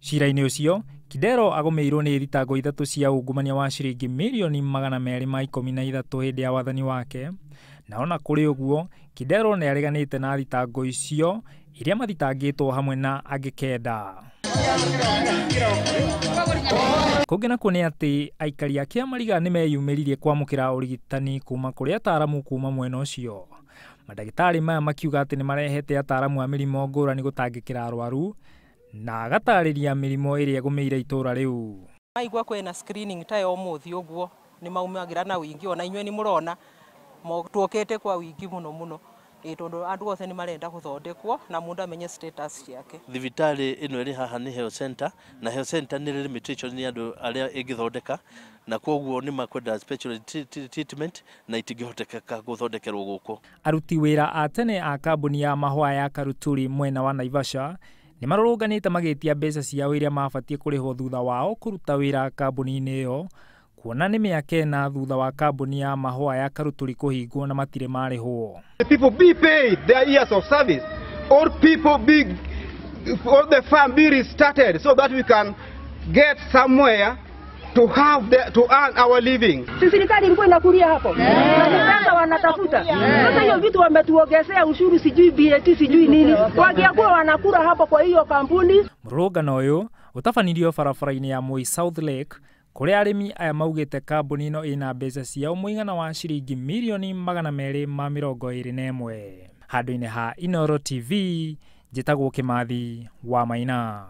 Cira-inĩ ũcio, Kidero agũmĩirwo nĩ thitango 3 cia ungumania wa ciringi mirioni 213 hĩndĩ ya wathani wake. Na ona kũrĩ ũguo, Kidero nĩ areganĩte na thitango icio iria mathitangĩtwo hamwe na angĩ 9. Kũngĩ nakuo nĩ atĩ aikari a Kĩamariga nĩ meyumĩririe kwamũkĩra ũrigitani kuma kũrĩ ataramu kuma mwena ũcio. Mandagĩtarĩ maya makiuga atĩ nĩ marehete ataramu a mĩrimũ ngũrani gũtangĩkĩra arwaru na agatarĩria mĩrimũ ĩrĩa ĩgũmĩire itũũra rĩu. Maigua kwĩna screening ta ya ũmũthĩ ũguo nĩ maumagĩra na ũingĩ, ona inyuĩ nĩ mũrona tuokĩte kwa ũingĩ mũno mũno. Tondũ andũ othe nĩ marenda gũthondekwo na mũndũ amenye status ciake. Thibitarĩ ĩno ĩrĩ haha nĩ health center, na health center nĩ limitation nĩ andũ arĩa ĩngĩthondeka, na koguo nĩ makwenda special treatment na itingĩhotekeka gũthondekerwo gũkũ. Aruti wĩra a tene a kambuni ya mahũa ya Karuturi mwena wa Naivasha nĩ marũrũnganĩte magĩtia mbeca ciao iria mabatiĩ kũrĩhwo thutha wao kũruta wĩra kambuni-inĩ ĩyo, kuona nĩ mĩaka 4 thutha wa kambuni ya mahũa ya Karuturi kũhingwo na matirĩ marĩhwo. The people be paid their years of service, or people be, or the farm be restarted so that we can get somewhere to have the, to earn our living. Si serikali ilikuwa inakulia hapo. Na ni pesa wanatafuta. Sasa hiyo vitu wametuongezea ushuru, sijui VAT, sijui nini. Wakiakuwa wanakula hapo kwa hiyo kampuni. Mũrũrũngano ũyũ ũtabanirio barabara-inĩ ya Moi South Lake kũrĩa arĩmi aya maugĩte kambuni ĩno ĩna mbeca ciao mũigana wa ciringi mirioni 221. Handũ-inĩ ha Inooro TV, njĩtagwo Kĩmathi wa Maina.